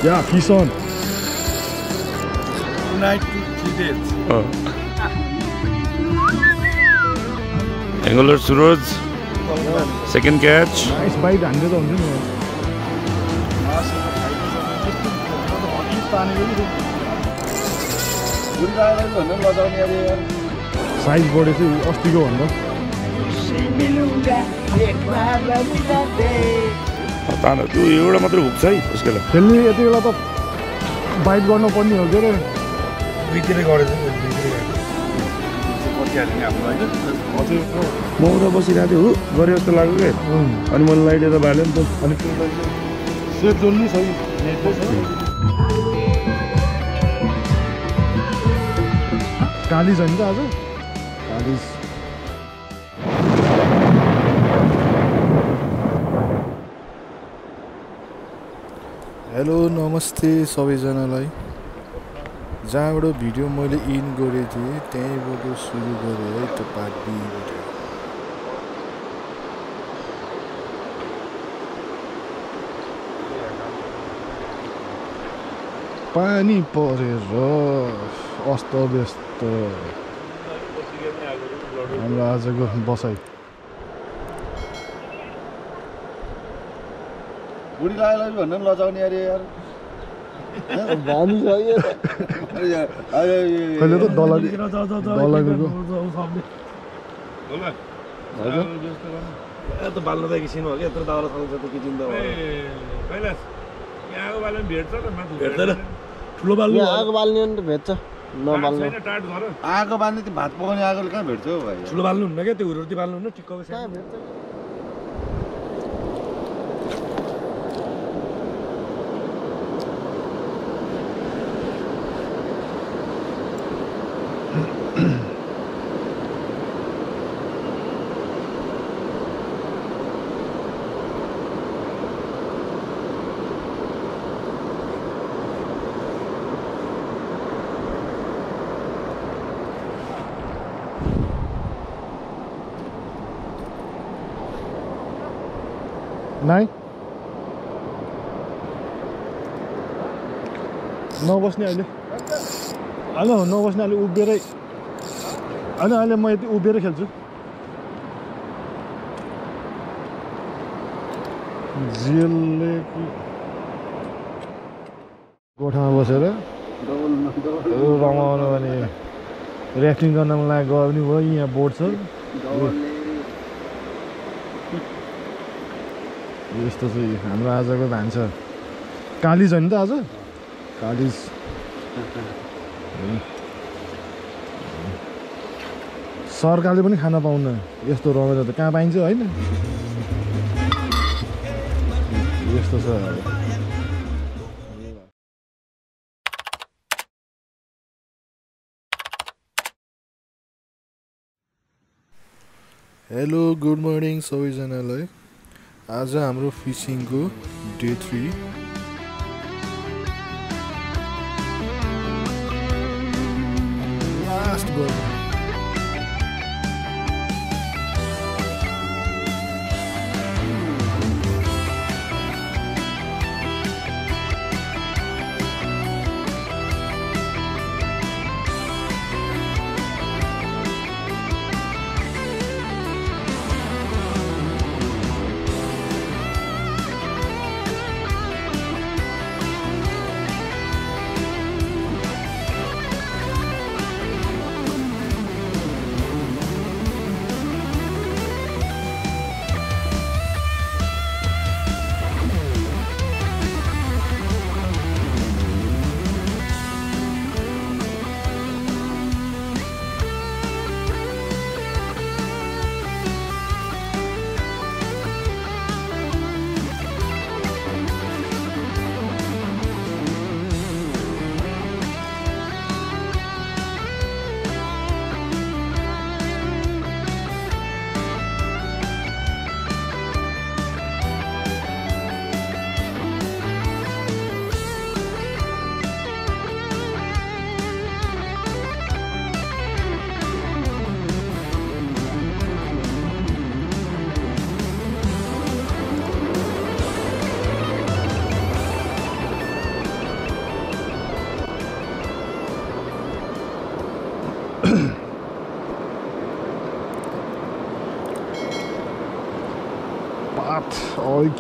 Yeah, fish on. 2 nights to 3 days. Angler Suraj, second catch. Nice bite, 100 on the size body is अस्तिको भन्दा त्यो एउटा मात्र हुक्छ है उसको लागि खेल्ने यति बेला त बाइट गर्नु पर्ने हो के रे दुईतिर गरेछ म उता बसिरहेको थिएँ गरे जस्तो लाग्यो क्या अनि मैले लाइटेर बाल्यो नि त अनि सेफ जोन नि सही कालिज होइन त आज कालिज हेलो नमस्ते सबैजनालाई जहाँबाट भिडियो मैले इन गरेको थिएँ त्यहीँबाट सुरु गरेँ है त्यो पार्ट बीबाट पानी परेर अस्तव्यस्त हाम्रो आजको बसाइ बुढी लाग्यो भन्नु लजाउने अरे यार कहिले त बाल्नु त एकछिन हो कि यत्रो दाउरा खान्छ त कि जिन्दा यहाँको बाल्नु भेट्छ त भेट्दैन ठुलो बाल्नु आगो बाल्ने नि त भेट्छ नबाल्ने आगो बाल्ने त्यो भात पकाउने आगोले कहाँ भेट्छ हौ भाइ ठुलो बाल्नु हुन्न क्या त्यो रोटी बाल्नु हुन्न ठिक्क कहाँ भेट्छ नाइ नबस्ने अहिले होइन नबस्ने अहिले उभिएरै होइन अहिले म यति उभिएर खेल्छु जेलले गोठामा बसेर रमाउनु भने ऱ्याफ्टिङ गर्नमा लागि गयो भने भयो यहाँ बोट छ यस्तो चाहिँ हाम्रो आजको भान्सा कालिज होइन त आज कालिज सरकारले पनि खान पाउन्न यस्तो रमाइलो त कहाँ पाइन्छ होइन यस्तो छ हेलो गुड मर्निङ सबैजनालाई आज हाम्रो फिसिङको डे 3 लास्ट गर्नु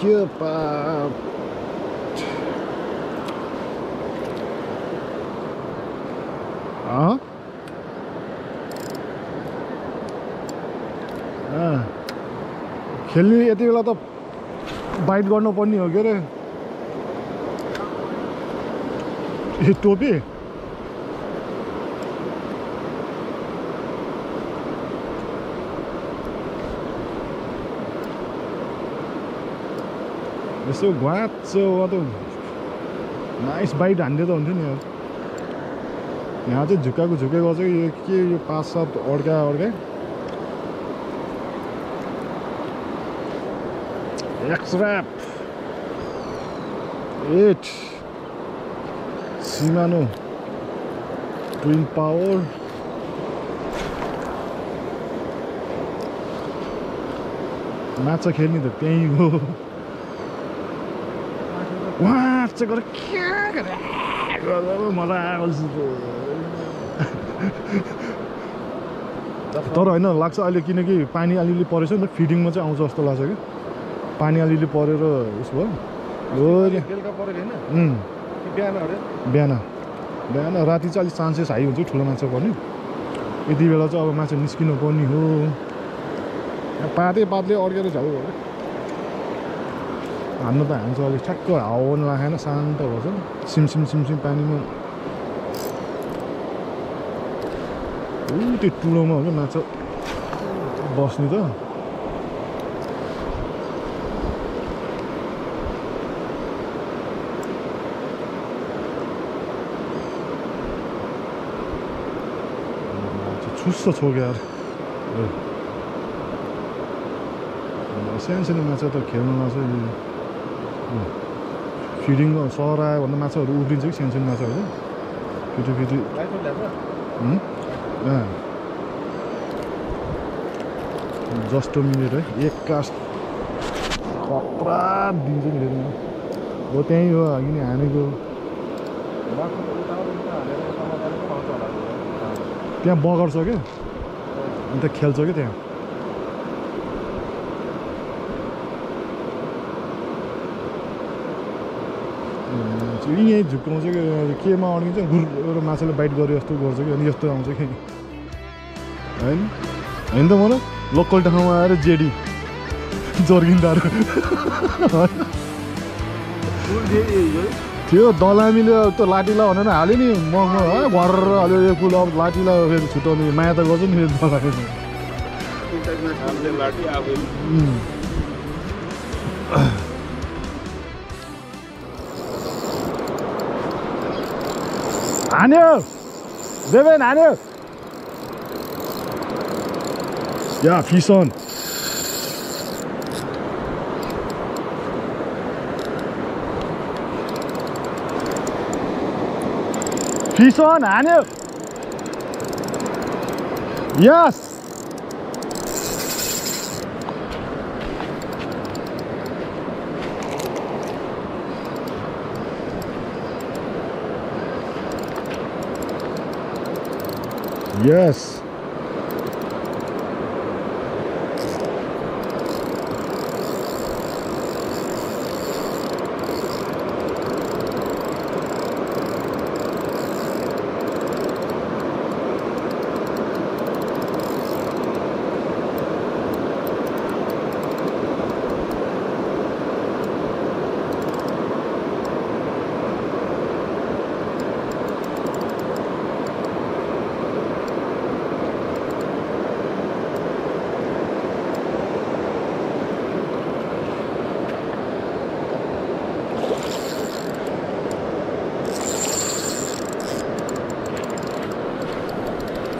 के पाप खेल्ने यति बेला त बाइट गर्नुपर्ने हो के अरे ए टोपी यसो घुवाच्चो त नाइस बाइट हान्दै त हुन्थ्यो नि यार यहाँ चाहिँ झुक्काको झुक्कै गर्छ कि यो के यो 5-7 अड्का X-Wrap 8 Shimano Twin Power माछा खेल्ने त त्यही हो वहाँ चाहिँ गएर क्या गरे मलाई तर होइन लाग्छ अहिले किनकि पानी अलिअलि परेछ नि त फिडिङमा चाहिँ आउँछ जस्तो लाग्छ कि पानी अलिअलि परेर उस भयो बेलुका परेको हैन बिहान राति चाहिँ अलिक चान्सेस हाई हुन्छ ठुलो माछा पर्ने यति बेला चाहिँ अब माछा निस्किनु पर्ने हो पातले अड्केर झाउ भयो हान्नु त हान्छ अलिक ठ्याक्क हावा पनि लागेन शान्त भएछ सिमसिम पानीमा त्यो टुलोमा हो क्या माछा बस्ने त छुस्स छोक्यो यार सानो माछा त खेल्न लाग्छ फिडिङ सहर आयो भन्दा माछाहरू उफ्रिन्छ कि सानो माछाहरू फेरि जस्ट मिनेट है एक कास्ट खतरा दिन्छ नि फेरि हो त्यहीँ हो अघि नै हानेको त्यहाँ बगर्छ क्या अन्त खेल्छ क्या त्यहाँ यहीँ झुक्काउँछ कि केमा अड्किन्छ गुर माछाले बाइट गरे जस्तो गर्छ कि अनि यस्तो आउँछ कि होइन त मलाई लोकल ठाउँमा आएर जेडी जर्किन्दाहरू थियो दलामीले त्यो लाठीला भनेर हाल्यो नि मगमा घर हाल्यो यो कुल अब लाठीला फेरि छुट्याउने माया त गर्छ नि फेरि हान्यो देवेन हान्यो या फिस अन Fish on, हान्यो Yes Yes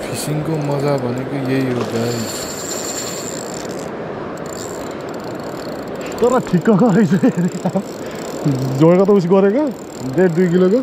फिसिङको मजा भनेको यही हो गाइस तर ठिक्कको रहेछ जोडेको त उस गरेको 1.5-2 किलोको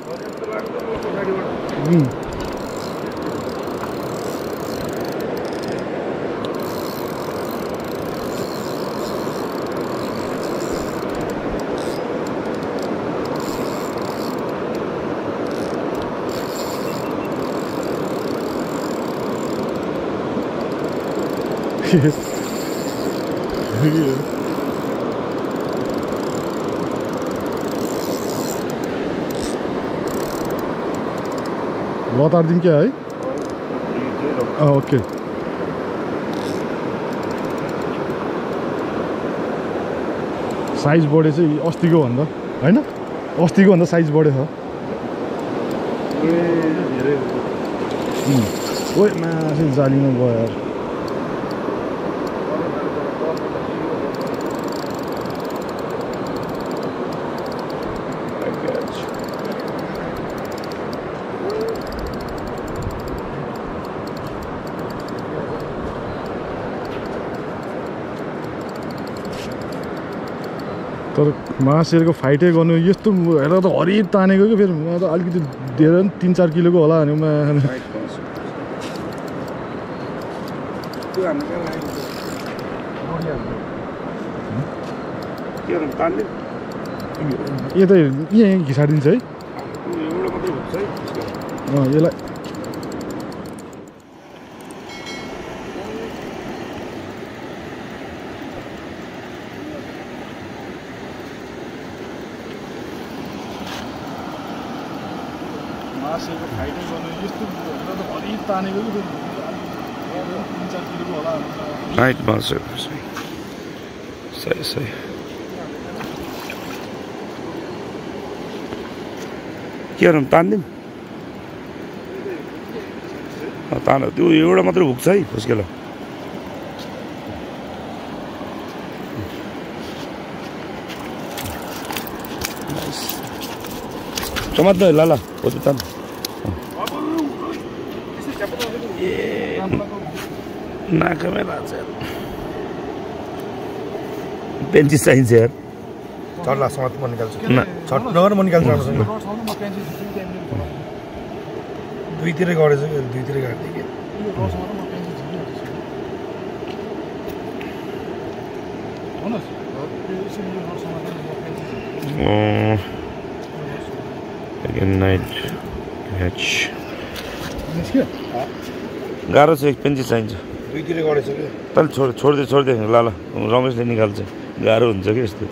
लतार दिउँ क्या है ओके साइज बढेछ अस्तिको भन्दा हैन अस्तिको भन्दा साइज बढेछ ओइ मासु जालीमा गयो यार तर मासेरको फाइटै गर्नु यस्तो हेर त हरित तानेको कि फेरि म त अलिकति धेरै 3-4 किलोको होला भने यो त यहाँ घिसाडिन्छ है यसलाई मासेको फाइटै गर्नु यस्तो त हरित तानेको कि 3-4 किलोको होला नाइट मासु सही सही के गर्नु तान्दिउँ तान त्यो एउटा मात्रै हुक्छ है फुस्केला चमात्नु ल ल हो त तान नाकमै लाग्छ पेन्ची चाहिन्छ यार चल्ला समात म निकाल्छु छट नगर म निकाल्छु राम्रोसँग दुईतिरै गरेछ कि दुईतिरै गाड्दै के नाइट ह्याच गाह्रो छ एक पेन्ची चाहिन्छ दुईतिरै गरेछ कि तर छोड्दै ल ल रमेशले निकाल्छ गाह्रो हुन्छ कि यस्तो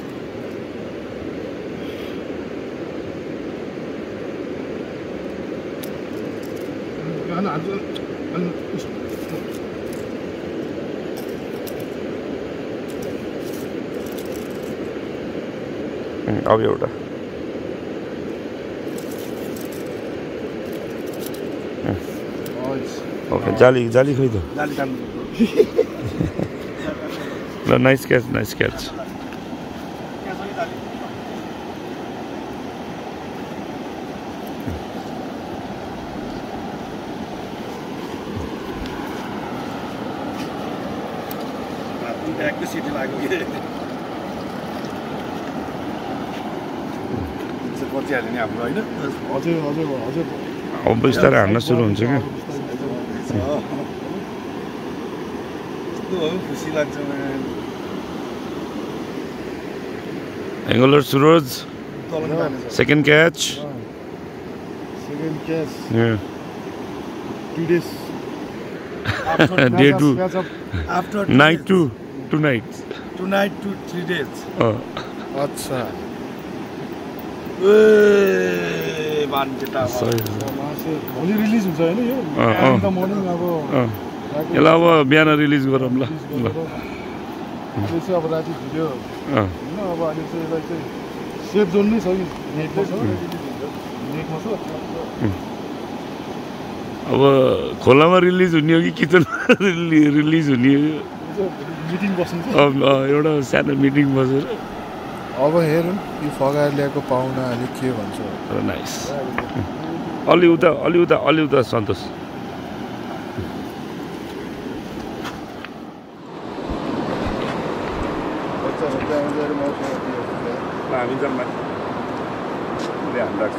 अब एउटा ओके जाली खोइ त ल नाइस क्याच सिटी लाग्यो कि बचिहाल्यो नि हाम्रो होइन हजुर अब बिस्तारै हान्न सुरु हुन्छ क्या खुसी लाग्छ angler Suroj second catch Yeah. 2 days. Day 2. After Night 2. 2 nights. 2 night to 3 days. अच्छा भोलि रिलिज हुन्छ होइन यो मर्निङ अब यसलाई अब बिहान रिलिज गरौँ ल यो चाहिँ अब राति भिडियो होइन अब अहिले चाहिँ यसलाई चाहिँ सेफ जोन नै छ कि नेटमा छ अब खोलामा रिलिज हुने हो कि किचनमा रिलिज हुने हो मिटिङ बस्नु एउटा सानो मिटिङ बसेर अब हेरौँ यो फगाएर ल्याएको पाहुनाहरूले के भन्छ नाइस अलि उता सन्तोष हामी जम्मा ध्यान राख्छ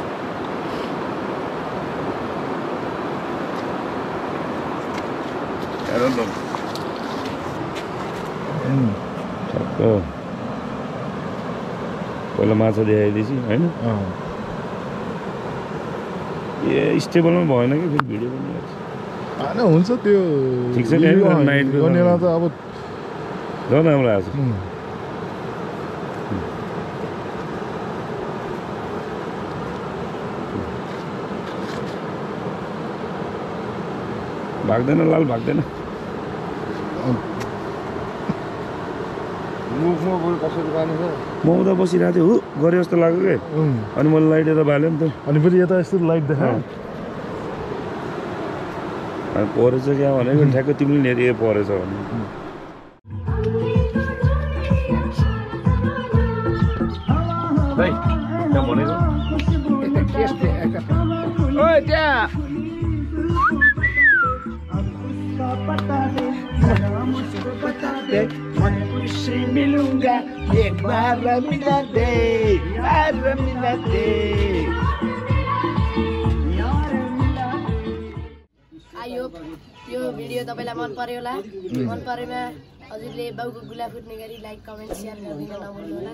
हेर न पहिला माछा देखाइदिएपछि होइन ए स्टेबलमा भएन कि फेरि भिडियो बनिरहेको होइन हुन्छ त्यो ठिक छ नि नाइटको गर्नेलाई त अब झन् राम्रो आएको छ भाग्दैन लाल भाग्दैन म उता बसिरहेको थिएँ गरे जस्तो लाग्यो क्या अनि मैले लाइट यता बाल्यो नि त अनि फेरि यता यस्तो लाइट देखायो परेछ क्या भनेको ठ्याक्क तिमीले ए परेछ भने त्यहाँ भनेको ओइ त्यहाँ आई होप यो भिडियो तपाईलाई मन पर्यो होला मन परेमा हजुरले बाउको गुला फुट्ने गरी लाइक कमेन्ट शेयर गरिदिन नभुल्नु होला